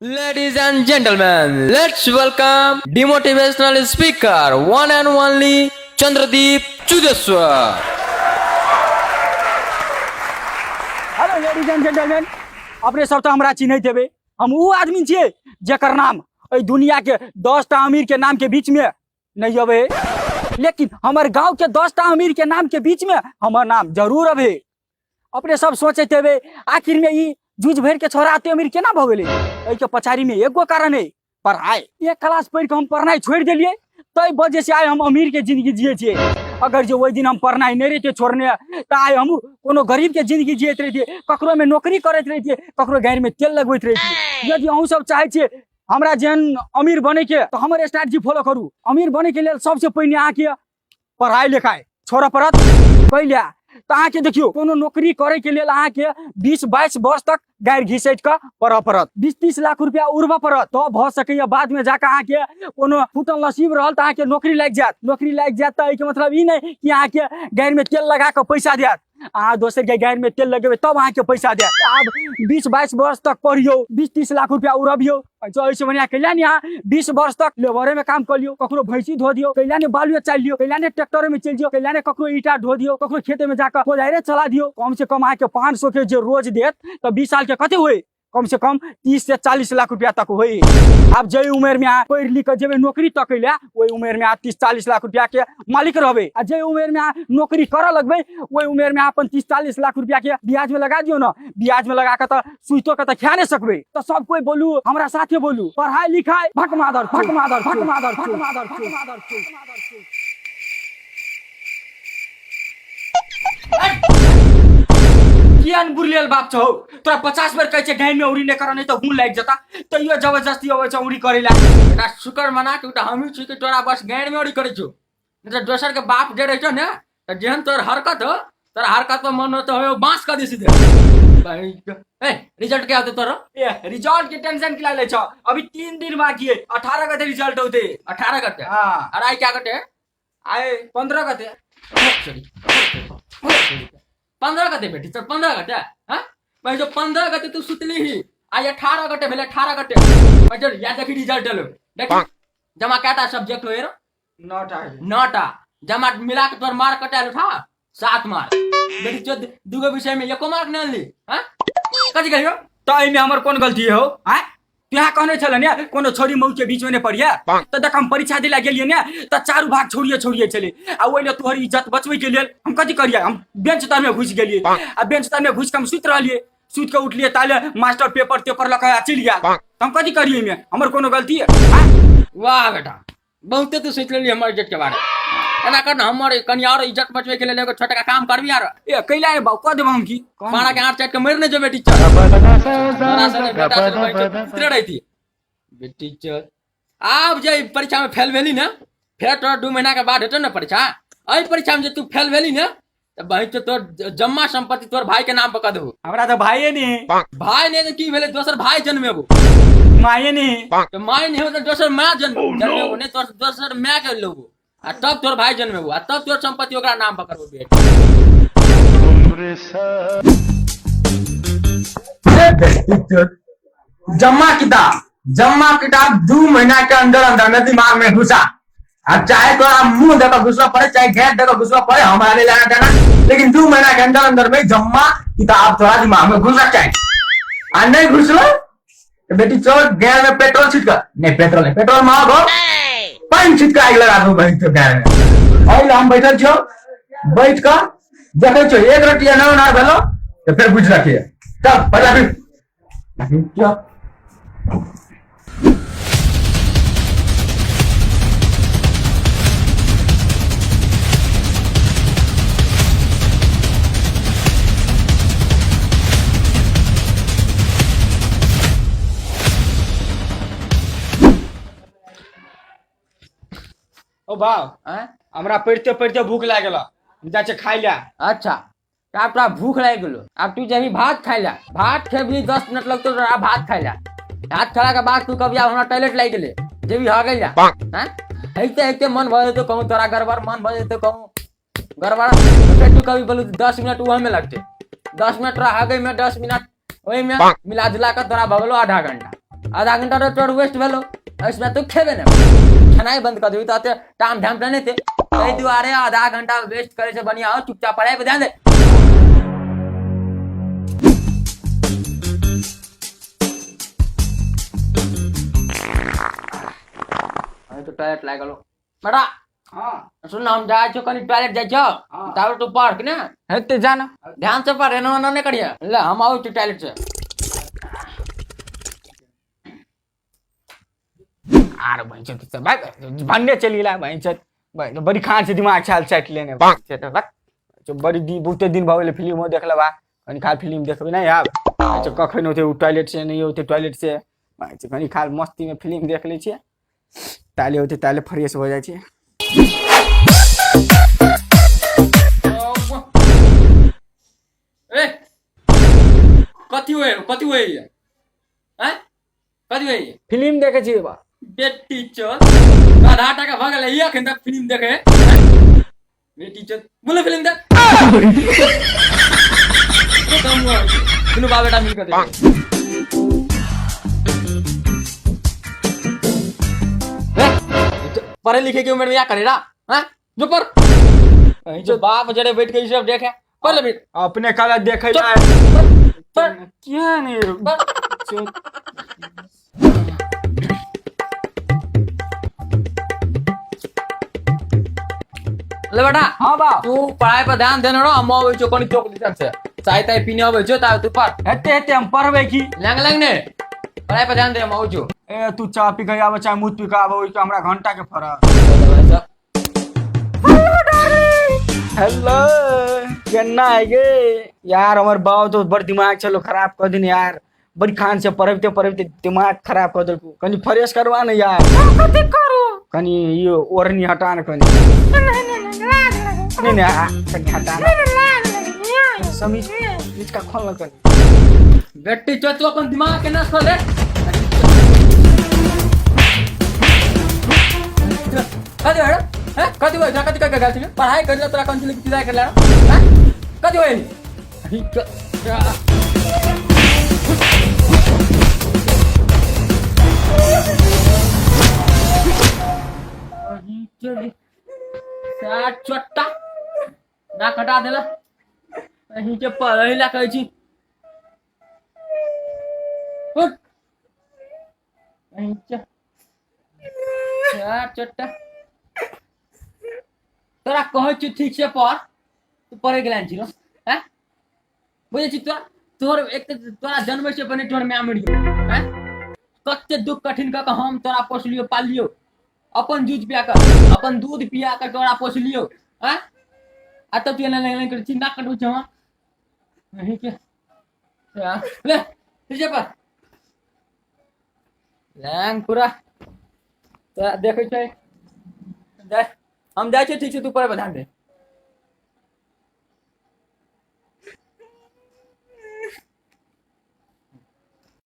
Ladies and gentlemen, let's welcome demotivational speaker, one and only Chandradeep Chudeshwar. Hello ladies and gentleman, अपने सब तऽ हमरा चिन्हैत हेबै। हम ओ आदमी छियै जकर नाम एहि दुनिया के 10टा अमीर के नाम के बीच में नहीं अबै, लेकिन हमर गांव के 10टा अमीर के नाम के बीच में हमर नाम जरूर अबै। अपने सब सोचैत हेबै आखिर में ई जूझ भरि के छोरा एते अमीर केना भऽ गेलै। एहिके पछाड़ी में एगो कारण है, पढ़ाई। एक क्लास पढ़ि कऽ हम पढ़नाइ छोड़ि देलियै, ताहि वजह से आइ हम अमीर के जिंदगी जियै छियै। अगर जे ओहि दिन हम पढ़नाइ नहि रहितियै छोड़ने, तऽ आइ हम कोनो गरीब के जिंदगी जियैत रहितियै, ककरो में नौकरी करैत रहितियै, ककरो गाड़ि में तेल लगबैत रहितियै। यदि अहूँ सब चाहै छियै हमरा जेहन अमीर बनैके, तऽ हमर स्ट्रेटजी फॉलो करू। अमीर बनैके लेल सबसे पहिने अहाँके पढ़ाई लिखाई छोड़ऽ पड़त। पहिले तऽ अहाँके देखियौ, कोनो नौकरी करैके लेल अहाँके 20-22 वर्ष तक गाड़ि घिसैट कऽ पढ़ऽ पड़त, 20-30 लाख रुपया उड़बऽ पड़त, तब भऽ सकैए बादमे जाकऽ अहाँके कोनो फूटल नसीब रहल तऽ अहाँके नौकरी लागि जायत। नौकरी लागि जायत तऽ एहिके मतलब ई नहि कि अहाँके गाड़िमे तेल लगा कऽ पैसा देत। अहाँ दोसर के गाड़िमे तेल लगेबै तब अहाँके पैसा देत। आब 20-22 वर्ष तक पढ़ियौ, 20-30 लाख रुपया उड़बियौ, एहिसँ बढ़िआँ कैला नहि अहाँ 20 वर्ष तक लेबरे में काम कऽ लियौ, ककरो भैंसी धो दियौ, कैला नहि बालुए चालि लियौ, कैला नहि ट्रैक्टरे में चलि जियौ, कैला नहि ककरो ईटा ढो दियौ, ककरो खेते में जाकऽ कोदारिए चला दियौ। कम से कम अहाँके 500 के जे रोज देत तऽ 20 साल के कते होइ? कम से कम 30 से 40 लाख रुपया तक होइ। आब जाहि उमेर में अहाँ पढ़ि लिख कऽ जेबै नौकरी तकै लए, ओहि उमेर में अहाँ 30-40 लाख रुपया के मालिक रहबै, आ जाहि उमेर में अहाँ नौकरी करऽ लगबै, ओहि उमेर में अहाँ अपन 30-40 लाख रुपया के ब्याज में लगा दियौ ने। ब्याज में लगा कऽ तऽ सुइतो के तऽ खा नहि सकबै। तऽ सब कोई बोलू, हमरा साथे बोलू, पढ़ाई लिखाई भक मादर भक मादर भक मादर भक मादर भक मादर। किया ने बुरलियल बाप छौ तोरा? 50 बेर कहै छै गाय में उड़ी नहि कर, नहीं तऽ गुण लागि जता, तैयो जबरदस्ती अबै छै उड़ी करै ला। बेटा, शुक्र मना कि हमही छी कि तोरा बस गाँड़ में उड़ी करै छौ, नहीं तऽ दोसर के बाप जे रहै छौ ने, तऽ जेहन तोर हरकत हो, तोरा हरकत पर मन हो तो हो बांस कर दी सीधे। ए, रिजल्ट क्या होते तोरा? ए, रिजल्ट के टेंशन किला ले छौ? अभी 3 दिन बाकी है, 18 गते रिजल्ट होते। 18 गते? हाँ। और आई क्या गते? आए 15 गते। 15 गते बेटी चल, 15 गते। हाँ भाई, जो 15 गते तू सुतली ही, आई 18 गते भेले। 18 गते भाई चल, या देखी रिजल्ट एलो, देखी जमा कैटा सब्जेक्ट होए रो? 9टा। 9टा जमा मिला के तोर मार्क कटा उठा 7 मार्क। बेटी चो, दूगो विषय में एको मार्क नहीं ली। हाँ, कथी कहियो? तऽ एहिमे हमर कोन गलती हो? आँय, तू यहाँ कहने छल ने कोनो छोरी मऊ के बीच में नहीं पड़िए, तऽ देख हम परीक्षा दिला गेलियै ने तऽ चारू भाग छोड़िए छोड़िए छलै, आ ओहि ले तोहर इज्जत बचबै के लेल हम कथी करिए? हम बेंच तर में घुसि गेलियै, आ बेंच तर में घुसि के हम सुति रहलियै। सुति के उठलियै ताले मास्टर पेपर तेपर लऽ कऽ चलि गेल। तऽ हम कथी करिए? एहिमे हमर कोनो गलती है? आँय? वाह बेटा, बहुते तू सोचि लेली हमर इज्जत के बारे में। एना कर ना, हमर कनि और इज्जत बचबै के लेल एगो छोटका काम करबी आर? ए, कैला रे बाबू, कऽ देबो हम की? मारा के आँट चाटि के मरि नहि जो बेटी चल। तोरा सने बेटा सने बैठ के पुत्रे रहिती बेटी चल। आब जे ई परीक्षा में फेल भेली ने, फेर तोरा 2 महीना के बाद हेतौ ने परीक्षा। एहि परीक्षा में जे तू फेल भेली ने, तऽ बहिन चो तोर जम्मा संपत्ति तोर भाई के नाम पर कऽ देबो। हमरा तऽ भाइये नहीं है। भाई नहीं तऽ की भेलै? दोसर भाई जन्मेबो। माये नहीं है। तऽ माय नहीं हो तऽ दोसर माय जन्मेबो, नहीं तोर दोसर माय के लेबो, आ तब तोर भाई जन्मेबो, आ तब तोर संपत्ति ओकरा नाम पर करबो बेट। जम्मा किताब 2 महीना के अंदर अंदर में दिमाग में घुसा, आ चाहे तोरा मुंह देकर घुसना पड़े, चाहे गैर देकर घुसना पड़े, हमारा नहीं लेना देना, लेकिन 2 महीना के अंदर अंदर में जम्मा किताब तोरा दिमाग में घुसना चाहिए। आ नहीं घुसलो तो बेटी चोर गैर में पेट्रोल छिटका, नहीं पेट्रोल नहीं, पेट्रोल महग हो, पानी छिटका आग लगा दू बहन तो गैर में। और हम बैठल छो, बैठ कर देखे छो, एक रोटी ना ना भेलो तो फिर बुझ रखिए तब पहला फिर क्या। ओ बाप, आँय? हमरा पढ़िते पढ़िते भूख लागि गेल, हम जाइ छियै खाइ लए। अच्छा, तऽ आब तोरा भूख लागि गेलो, आब तू जेबही भात खाइ लए। भात खेबही, 10 मिनट लगतौ तोरा भात खाइ लए। भात खेला के बाद तू कभी आब हमरा टॉयलेट लागि गेलै, जेबही हगै लए। आँय, हेते हेते मन भऽ जेतौ कहूँ तोरा गड़बड़, मन भऽ जेतौ कहूँ गड़बड़, तऽ फेर तू कभी बोलू 10 मिनट ओहोमे लगतै, 10 मिनट तोरा हगैमे, 10 मिनट ओहिमे, मिला जुला कऽ तोरा भऽ गेलौ आधा घंटा। आधा घंटा तो तोर वेस्ट भेलो। इसमें तू खेबे ने, खेनाइ बंद कर देबी तऽ एते टाम ढाम नहि हेतै। एहि दुआरे आधा घंटा वेस्ट करे से बढ़िया हो चुपचाप पढ़ाई पर ध्यान दे। अरे तो टॉयलेट लागि गेलो बेटा। हाँ। सुन, हम जाइ छौ कनि टॉयलेट जाइ छौ, ताबे तू पढ़ कि ने। हेतै जाना। ध्यान से पढ़, एना ओना नहि करिहे। ले हम आबै छी टॉयलेट से। आर बहिन सब भाई भन्ने चलि गेला बहिन बड़ी खान से दिमाग छाल चाटि लेने बड़ी दिन बहुते दिन भऽ गेलै फिल्मो देखले बा, कनि खाल फिल्म देखबै नहि आब। अच्छा कखन होतै ओ टॉयलेट से, नहि होतै टॉयलेट से, कनि खाल मस्ती में फिल्म देख लै छियै, ताले होतै ताले फ्रेश भऽ जाइ छै। ए कथी होय, कथी होय हैं, कथी होय? फिल्म देखै छियै बा। बेटी चोद आधा टाका भऽ गेलै एखन तक फिल्म देखे। बेटी चोद बोलो फिल्म देख, दुनू बाप बेटा मिलकर देख। पढ़े लिखे के उम्र में या करे रा हैं, जो पर जो बाप जरे बैठ के ई सब देखे, पढ़ ले। अपने कला देखे चुप। जाए पढ़। किया नहीं। पढ़। ले बेटा। हाँ बा। तू पढ़ाई पर ध्यान देने रहो, हम आबै छौ कनि चौक दिसन से चाय ताय पीने आबै छौ, ताबे तू पढ़। हेते हेते हम पढ़बै की। लंग लंग ने पढ़ाई पर ध्यान दे, हम आबै छौ। ए तू चाय पी के आबै चाहे मुँह पी के आबै, ओहिके हमरा घंटा के फरक। हेलो केना है गे यार, हमर बाप तो बड़ दिमाग चलो खराब कर दिन यार, बड़ी खान से पढ़बते पढ़बते दिमाग खराब कर देलकू। कनी फ्रेश करवा ने यार। कथी करू? कनी यो ओढ़नी हटा ने कनी। नहीं नहीं, नहीं नहीं, कनी हटा ने। नहीं। समीज इसका खोल ना कनी। बेटी चो तू अपन दिमाग के ना खोल दे। कथी होय हैं, कथी होय? कथी कर गेल छी पढ़ाई कर ले, तोरा कोन चीज चिंता कर ले हैं, कथी होय? सात चोट्टा ना कटा देला, अहीं के पढ़ै ला कहै छी। उठ अहीं के सात चोट्टा, तोरा कहै छी ठीक से पढ़, तू पढ़ै गेला छी हैं, बुझै छी? तोरा तोहर एक तऽ तोरा जन्मै से पहिने तोहर माय मरि गेल हैं, कते दुख कठिन कऽ के हम तोरा पोसलियो पाललियो, अपन दूध पिया कऽ, अपन दूध पिया कऽ तोरा पोसलियो हैं, आ तब तू एना एना करै छी, नाक कटबै छी हम अहीं के। ले ठीक पर लैंग पूरा तोरा देखै छै, हम जाइ छियै ठीक छै, तू पढ़ै पर ध्यान दे।